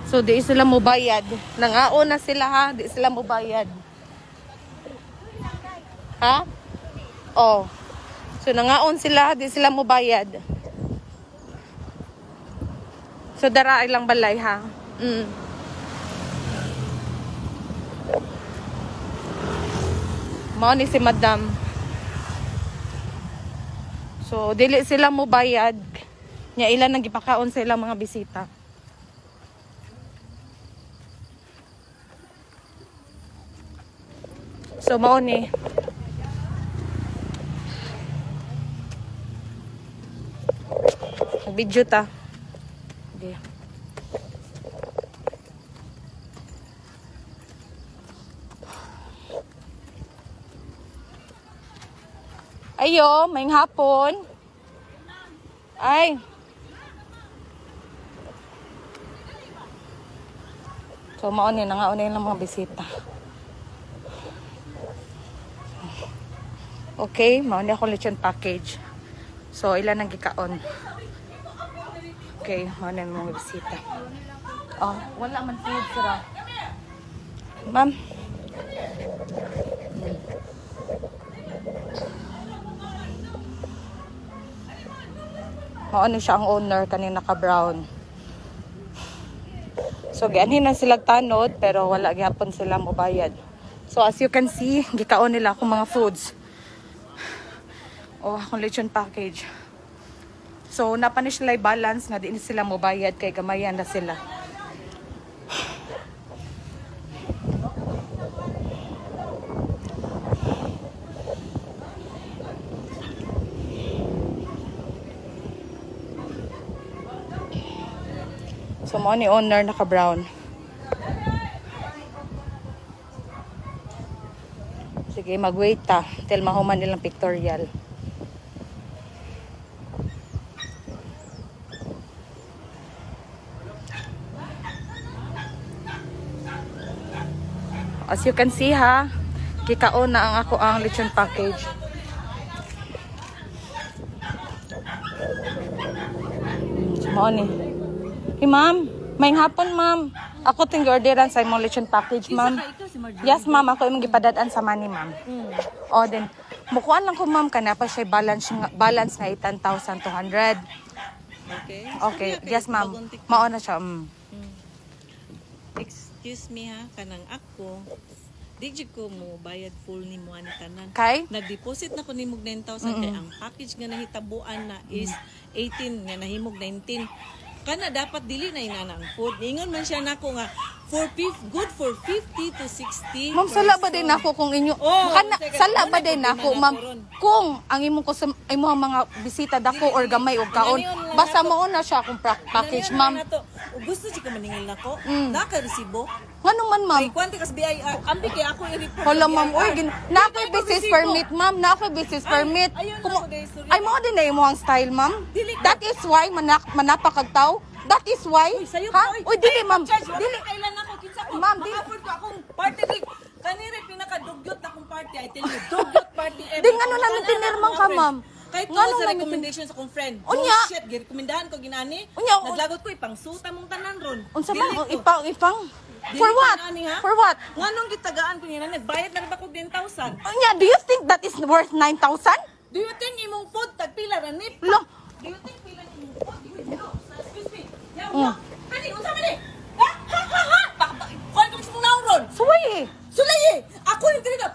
So di sila mobayad. Nangaon na sila ha, di sila mobayad. Ha? Oh. So nangaon sila, di sila mobayad. So dara ilang balay ha. Mao ni si Madam. So dili sila mobayad. Nya ilan ang gipakaon sa ilang mga bisita. So mao ni. Video ta. Okay. Ayo, may hapon. Ay. So mao ni nangaon na mga bisita. Okay, mao ni ako lechon package. So ilan ang gikaon? Okay, mao ni mga bisita. Oh, wala man food sira. Ma'am. Mao ni siya ang owner kanina naka brown. So gianhin na sila tanod pero wala gyapon sila mobayad. So as you can see, gikaon nila akong mga foods. Oh, akong lechon package. So napanish sila balance nga di ni sila mobayad kay gamayan na sila. So mo ni owner naka brown. Sige, mag-wait ta till mahuman nilang pictorial. As you can see ha, kikaon na ang ako ang lechon package. So mo ni. Hey ma'am, may hapon ma'am. Ako ting orderan sa imong lechon package ma'am. Yes ma'am, ako imong gipadad-an sa money ma'am. Oh then, mukuan lang ko ma'am kana pa siya balance nga 10,200. Okay. Okay, yes ma'am. Mao na siya. Excuse me ha, kanang ako di jud ko mo bayad full ni mo ani tanan. Kay? Nag-deposit na ko nimo 9,000 kay ang package nga nahitabuan na is 18 nga nahimog 19. Kana dapat dili na inana ang food. Ingon man siya nako nga for good for 50 to 60. Ma'am, sala ba din ako kung inyo? Oh, kana, teka, sala ba wala din problema ako, na ma'am? ko ron. Kung ang imong imong mga bisita dako or gamay og kaon, Inanion lang basta nato. mao na siya akong package, Inanion ma'am. lang nato. O gusto jud ko maningil nako. Naka-resibo. Ngano man, ma'am? Kay kwanta kas BIR. Ambi kay ako i-report. Hala, sa ma'am, BIR. oy, na ako'y Dili business resibo. permit, ma'am. Na ako'y business Ay, permit. ayun na ako, dahil sorry. Ay, mao din na imong style, ma'am. Dili ko. That is why manapakagtaw. That is why. Uy, sayo ha? pa, oy. Uy, dili, Ay, ma'am. charge, wala Dili. kailan ako, kinsa ko. Ma'am, dili. Maka-afford ko akong party drink. Kaniri pinakadugyot na akong party. I tell you, dugyot party ever. Di, ngano namin Kana na tinirmang akong ka, friend. ma'am? Kahit Ngano tungod sa namin recommendation sa akong friend. Unya. Bullshit, girekomendahan ko ginani. Unya, Naglagot ko ipangsuta mong tanan ron. Unsa Dili man ko. ipang ipang Dili For ko what? nani, ha? For what? Nganong gitagaan ko niya nagbayad na ba ko 10,000? Unya, do you think that is worth 9,000? Do you think imong food tagpila ra ni? Lo, Do you think pila imong food? No, excuse me. Yaw, yaw. Kani unsa man ni? Ha? Ha ha ha. Kuan ko sa mong naong ron. suway eh. Sulay eh. Ako yung dili ka.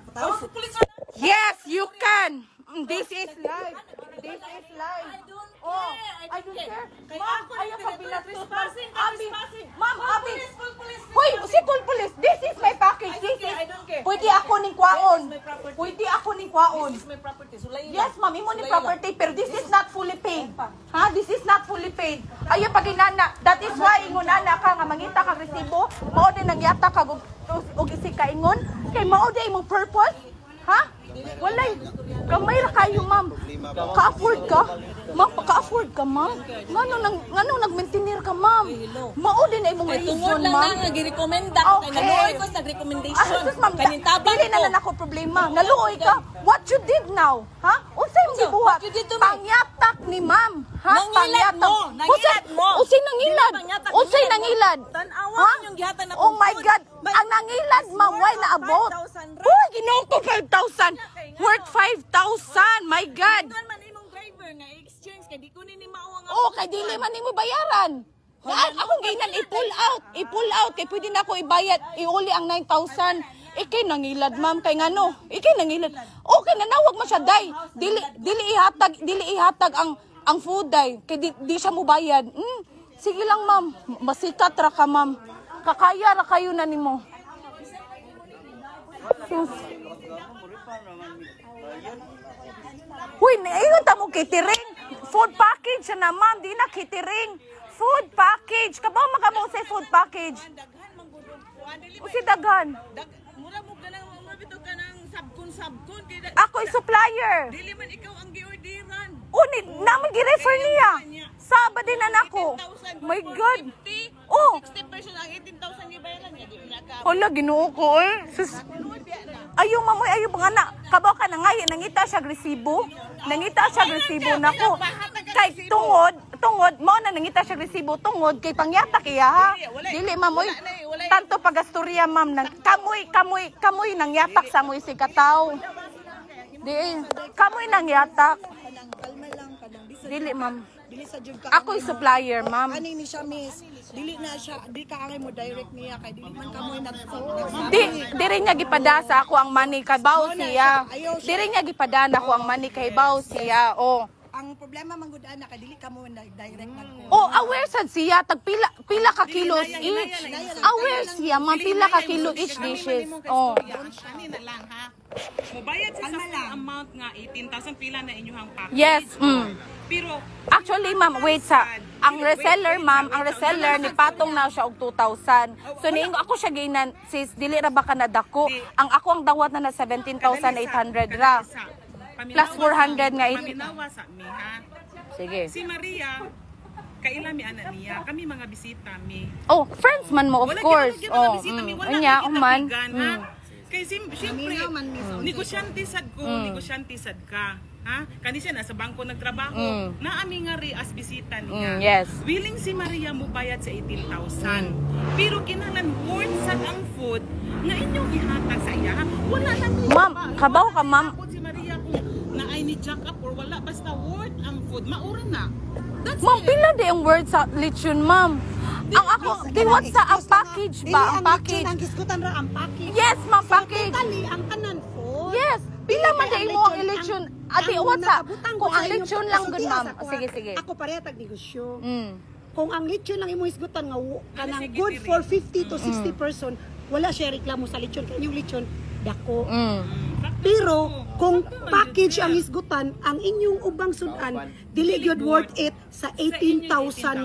Patawag sa pulis ron. Yes, you can. This is life. This is life. I don't Oh, care. I don't care. Kay Ma'am, ako ayaw yung ka dili binastos. trespassing, Ma'am, Abi, trespassing. ma'am, Call Abi. police, call police, Hoy, trespassing. si call police. This is my package. I don't This care, is I don't care. Pwede ako ning kwaon. This is my property. Pwede ako ning kwaon. This is my property. Sulay lang. Yes, ma'am, imo ni Sulay lang. property pero this is not fully paid. Ha? This is not fully paid. Ayo pag inana, that is why ingon ana ka nga mangita kag resibo, mao din ang yata kag og isig ka ingon kay mao din imong purpose. Ha? Walay gamay ra kayo, ma'am. Ka-afford ka? Ma'am, ka-afford ka, ma'am? Ngano nag-maintainer ka, ma'am? Mao din na imong Kay tungod reason, lang ma'am. na nga girekomenda ko kay Okay. naluoy ko sa recommendation. Ah, sus, ma'am, Kaning tabang dili na ko. na nako problema. Naluoy ka. What you did now? Ha? Unsay Akong So, gibuhat. what you did to me? Pangyatak ni ma'am. Ha? Nangilad Pangyatak. mo, nangilad mo. Unsay nangilad? Dili pangyatak, Unsay nangilad mo. nangilad? Tan-awa Ha? inyong gihatan na Oh my food. God. Ang nangilad, ma'am, why naabot? 5,000 ra. Uy, Ginoo ko, 5,000. Worth 5,000. My God. Ingon man imong driver nga exchange kay di ko ni mao ang Oh, kay dili man nimo bayaran. Na, akong ginan i-pull out, i-pull out kay pwede na ako ibayad, iuli ang 9,000. Ikay nangilad, ma'am, kay ngano? Ikay nangilad. Okay, nanawag man siya day. Dili dili ihatag ang food day kay di siya mobayad. Sige lang, ma'am. Masikat ra ka, ma'am. Kakaya ra kayo na nimo. Sus. Huy, ingon ta mo catering. Food package na, ma'am, di na catering. Food package. Kabaw man ka mo sa food package. Daghan man gud og kuan, dili ba? Usi daghan. Mura mo ganang mura bitaw kanang sabkon sabkon kay Ako'y supplier. Dili man ikaw ang giorderan. Uni, naman gi-refer niya. Saba din na nako. My God. Oh. 60% ang 18,000 gibayaran niya, di na ka. Hala, Ginoo ko eh. Sus. Ayaw, mamoy, ayaw mga na. Kabaw ka na ngay, nangita siya resibo. Nangita siya resibo nako. Kay tungod, tungod, mo na nangita siya resibo tungod kay pangyata kaya ha. Dili, mamoy. Tanto pagastorya, ma'am, nang kamoy kamoy kamoy nang yatak sa amoy si kataw. Di kamoy nang yatak. Kanang kalma lang, kanang di sa Dili, ma'am. Dili sa jud ka. Ako'y supplier, ma'am. Ani ni siya, miss. Dili na siya, di ka angay mo direct niya kay dili man kamoy nag Di diri niya gipada sa ako ang money kay baw siya. Diri niya gipada na ako ang money kay baw siya. Oh. Ang problema man gud ana kay dili ka mo direct nag Oh, aware sad siya tag pila pila ka kilos each. Aware siya, ma'am, pila ka kilo each dishes. Oh. Ani na lang ha. Mobayad siya sa full amount nga 18,000, pila na inyong package. Yes. Pero Actually, ma'am, wait sa ang reseller, ma'am, ang reseller ni patong na siya og 2,000. So niingo ako siya ginan, sis, dili ra ba ka nadako? Ang ako ang dawat na na 17,800 ra. Plus 400 nga Paminawa sa mi ha. Sige. Si Maria, kaila mi ana niya, kami mga bisita mi. Oh, friends man mo, of Wala course. gyud mga Oh, bisita mi, wala Unya, kita human. bigan, ha. Kay siyempre, Naminaw man mi sa negosyante sad ko, negosyante sad ka. Ha? Kani siya nasa bangko nagtrabaho. Naami nga ri as bisita niya. Yes. Willing si Maria mo bayad sa 18,000. Pero kinahanglan worth sad ang food nga inyong ihatag sa iya. Wala na mi. Ma'am, kabaw ka, ma'am. Wala si Maria kung naay ni jack up or wala, basta worth ang food. Maura na. That's Ma'am, it. pila di ang word sa lechon, ma'am? Ang ako, di what sa ang package ba? Ang package. Ang gisgutan ra ang package. Yes, ma'am, package. Totally ang kanan food. Yes, pila man di mo ang lechon. Adi, Ang what sa? nakabutang ko Kung sa ang inyong lechon lang gud, pagkasultihan ma'am. sa kuha. Sige, sige. Ako pareha tag negosyo. Kung ang lechon ang imong hisgutan nga kanang good for 50 to 60 person, wala siya reklamo sa lechon kay inyong lechon dako. Pero kung package ang hisgutan, ang inyong ubang sudan dili gyud worth it sa 18,000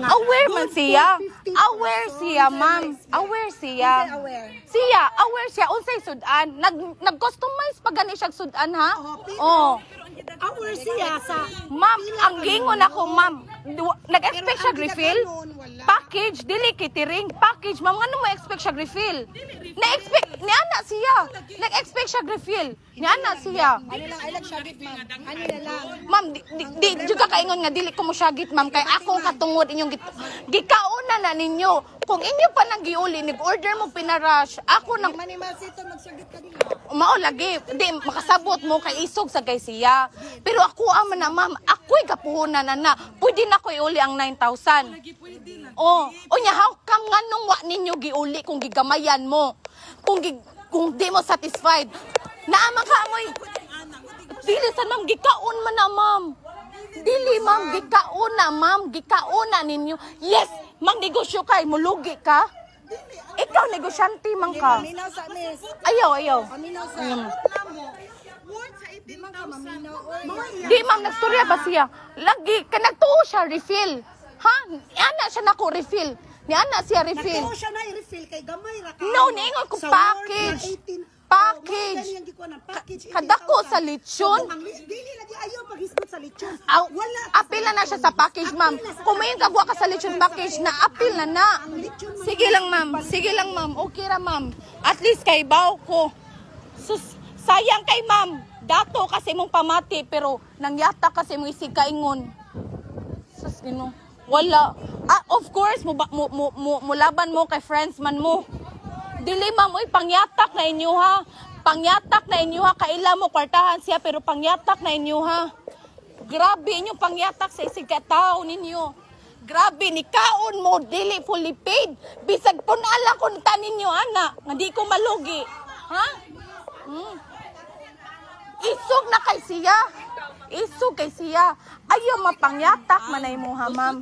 nga. Aware man Good for siya. 50 Aware person. siya, ma'am. Aware siya. Unsay aware? Siya, aware siya unsay sudan. Nag-customize pa gani siya sudan ha? Oh, pero- Oh. Aware siya sa Ma'am, ang gingon ako, ma'am. Nag-expect Pero siya ang refill? gidaganon, wala. Package, dili catering. Package, ma'am, ano mo expect siya refill? Na-expect, niana siya. Nag-expect siya refill. Niana siya. Ano lang, I like syagit, ma'am. Ano na lang. Ma'am, di jud ka kaingon nga dili ko mo syagit, ma'am, kay akong katungod inyong gikauna na ninyo. Kung inyo pa nang giuli, nag-order mo pinarush, ako nang Mani masito magsyagit ka din. Mao lagi, di makasabot mo kay isog sa kay siya. Pero ako ama na, ma'am, ako'y gapuhunan na na. Pwede na ko iuli ang 9,000. Oh, unya how come nga nung wa ninyo giuli kung gigamayan mo? Kung di mo satisfied. Naama ka amoy. Dili sa ma'am, gikaon man na, ma'am. Dili, ma'am, gikaon na, ma'am, gikaon na ninyo. Yes, mang negosyo kay mulugi ka. Ikaw negosyante man ka. Paminaw sa miss. Ayaw, ayaw. Paminaw sa. Worth sa Di man ka maminaw. 18,000. Oy. Di, ma'am, nagstorya ba siya? Lagi, ka nagtuo siya, refill. Ha? Niana siya nako refill. Niana siya refill. Nagtuo siya na i-refill kay gamay ra ka. No, niingon ko Sa worth package. na 18. Package. Oh, mao gani ang gikuha ng package, Kadako 18,000. sa lechon. So, kung ang dili lagi ayaw paghisgot sa lechon. Aw, Wala ka apil na na siya sa package, ma'am. Apil na sa Kung may kagwa ka sa lechon package, na apil na na. Ang lechon man- Sige lang, ma'am. Sige lang, ma'am. Okay ra, ma'am. At least kay baw ko. Sus, sayang kay ma'am. Dato kasi mong pamati pero nangyata kasi mong isig kaingon. Sus Ginoo. Wala. Ah, of course mo, mo, mo, mo, mulaban mo kay friends man mo. Dili, ma'am, oy, pangyatak na inyo ha. Pangyatak na inyo ha. Kaila mo kwartahan siya pero pangyatak na inyo ha. Grabe inyong pangyatak sa isig ka tao ninyo. Grabe ni kaon mo dili fully paid. Bisag pun-ala ko ta ninyo ana, nga di ko malugi. Ha? Isog na kay siya. Isog kay siya. Ayaw mapangyatak manay mo ha, ma'am.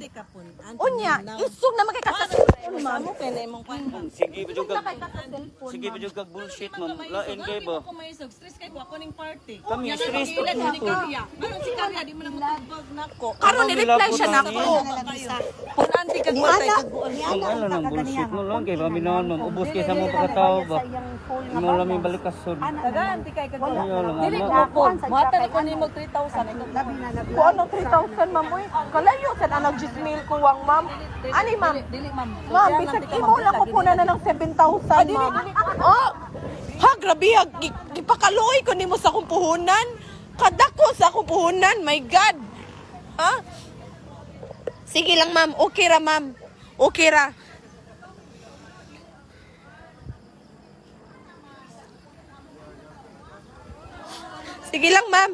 Unya, isog na kay ka sa cellphone, ma'am. Mo kay na imong kwan. Sige pa jud Isog na kag kay ka sa cellphone, sige pa ma'am. jud kag bullshit, ma'am. Lain kay ba? Ako may isog stress kay ko ako ning party. Kami stress Ilan ni Karya. Anong si Karya di man na motubag nako. Karon ni-reply siya nako. Punan di kag Ni patay ana, kag buon. ni Ang ana ano nang bullshit mo lang kay paminawan, ma'am. Ubos kay sa mo pagkatao ba. Imo lang may balikason. Tagaan di kay kag Ayaw lang Dili ana. ko po. Muhatag ko nimo 3,000 ikaw. Labi na labi. Kung ano 3,000, ma'am, uy. Kalayo sa anag 10,000 kuwang, ma'am. Ani, ma'am? Dili, ma'am. Ma'am, bisag imo lang ko puna na ng 7,000, ma'am. Oh! Ha, grabe ha. Gipakaluoy ko nimo sa akong puhunan. Kadako sa akong puhunan. My God. Ha? Sige lang, ma'am. Okay ra, ma'am. Okay ra. Sige lang, ma'am.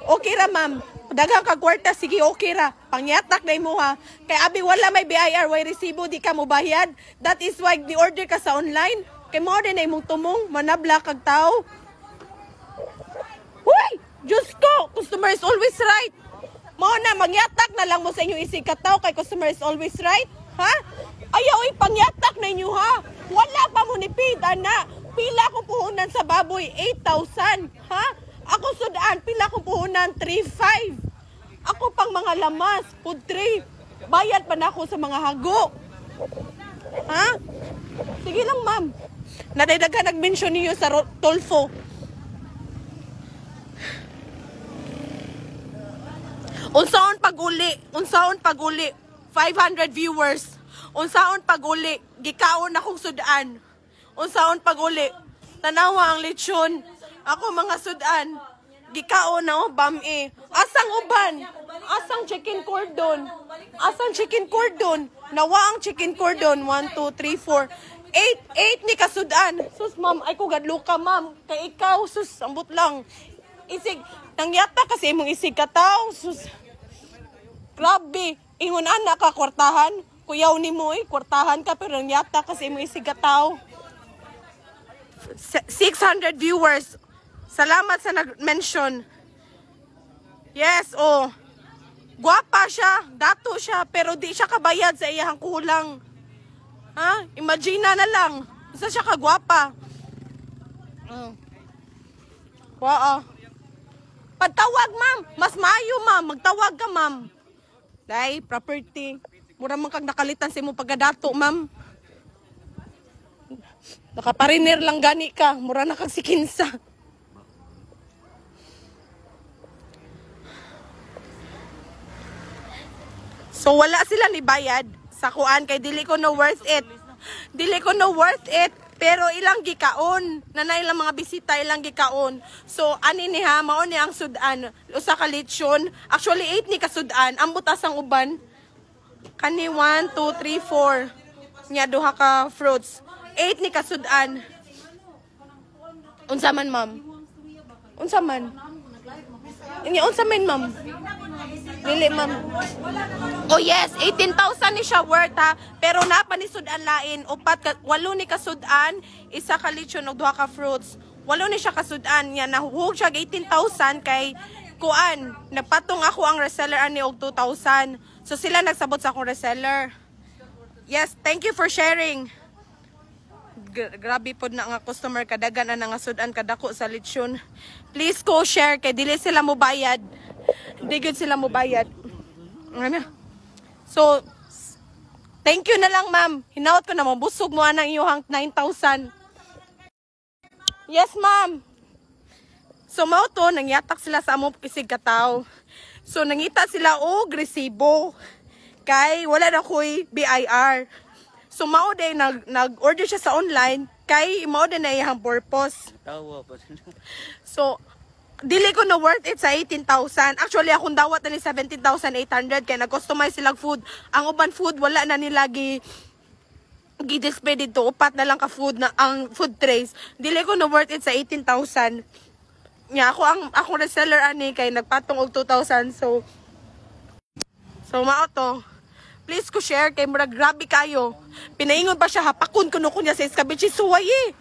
Okay ra, ma'am. Daghang ka kwarta, sige, okay ra. Pangyatak na imo ha. Kay abi wala may BIR, way resibo, di ka mo bayad. That is why di order ka sa online. Kay mo din na imong tumong, manabla kag tao. Uy! Diyos ko! Customer is always right. Mao na, mangyatak na lang mo sa inyong isig kataw kay customer is always right. Ha? Ayaw, oy, pangyatak na inyo ha. Wala pa mo ni paid, ana. Pila kong puhunan sa baboy, 8,000. Ha? Ako sudan, pila kong puhunan, 3,500. Ako pang mga lamas, food tray. Bayad pa na ako sa mga hago. Ha? Sige lang, ma'am. Nadaydagan nag-mention niyo sa Tolfo. Unsaon pag-uli? Unsaon pag-uli? 500 viewers. Unsaon pag-uli? Gikaon akong sudan. Unsaon pag-uli? Tanawa ang lechon. Ako mga sudan. Gikaon na oh, bam-e. Asang uban? Asang chicken cordon? Asang chicken cordon? Nawa ang chicken cordon. 1, 2, 3, 4. 8, 8 ni kasudan. Sus, ma'am, ay ko gadlo ka, ma'am. Kay ikaw, sus, ambot lang. Isig, nangyata kasi imong isig kataw. Sus, grabe. Ingon ana ka, kwartahan. Kuyaw ni mo, eh, kwartahan ka, pero nangyata kasi imong isig kataw. 600 viewers. Salamat sa nag-mention. Yes, oh. Guwapa siya, dato siya, pero di siya kabayad sa iyang kulang. Ha? Imagine na lang. Basta siya kagwapa. Wow. Pagtawag, ma'am. Mas maayo, ma'am. Magtawag ka, ma'am. Dai, property. Mura man kag nakalitan sa imong pagkadato, ma'am. Nakapariner lang gani ka. Mura na kag sikinsa. So wala sila ni bayad sa kuan kay dili ko no worth it. Dili ko no worth it pero ilang gikaon na ilang mga bisita ilang gikaon. So ani ni ha, mao ni ang sudan usa ka lechon. Actually 8 ni kasudan, ang butas ang uban. Kani 1 2 3 4. Nya duha ka fruits. 8 ni kasudan. Unsa man, ma'am? Unsa man? Nya unsa man, ma'am? Dili, ma'am. Oh yes, 18,000 ni siya worth ha. Pero napa ni sudan lain, upat ka, walo ni kasudan, isa ka lechon ug duha ka fruits. Walo ni siya kasudan nya nahuhog siya 18,000 kay kuan, nagpatong ako ang reseller ani og 2,000. So sila nagsabot sa akong reseller. Yes, thank you for sharing. Grabe pod na nga customer kadagan na nga sudan kadako sa lechon. Please go share kay dili sila mo bayad. Di gyud sila mo bayad. Ano? So, thank you na lang, ma'am. Hinaot ko na mo. Busog mo anang iyong 9,000. Yes, ma'am. So, mao to, nangyatak sila sa among isig kataw. So, nangita sila og resibo. Kay, wala na ko'y BIR. So, mao day, nag-order siya sa online. Kay, mao day na iyang purpose. Tawa pa. So, Dili ko na worth it sa 18,000. Actually, akong dawat na ni 17,800 kay nag-customize silang food. Ang uban food, wala na nila gi gi-display dito. Upat na lang ka food na ang food trays. Dili ko na worth it sa 18,000. Nya ako ang akong reseller ani kay nagpatong og 2,000, so mao to. Please ko share kay murag grabe kayo. Pinaingon pa siya, hapakon kuno ko niya sa escabeche suway eh.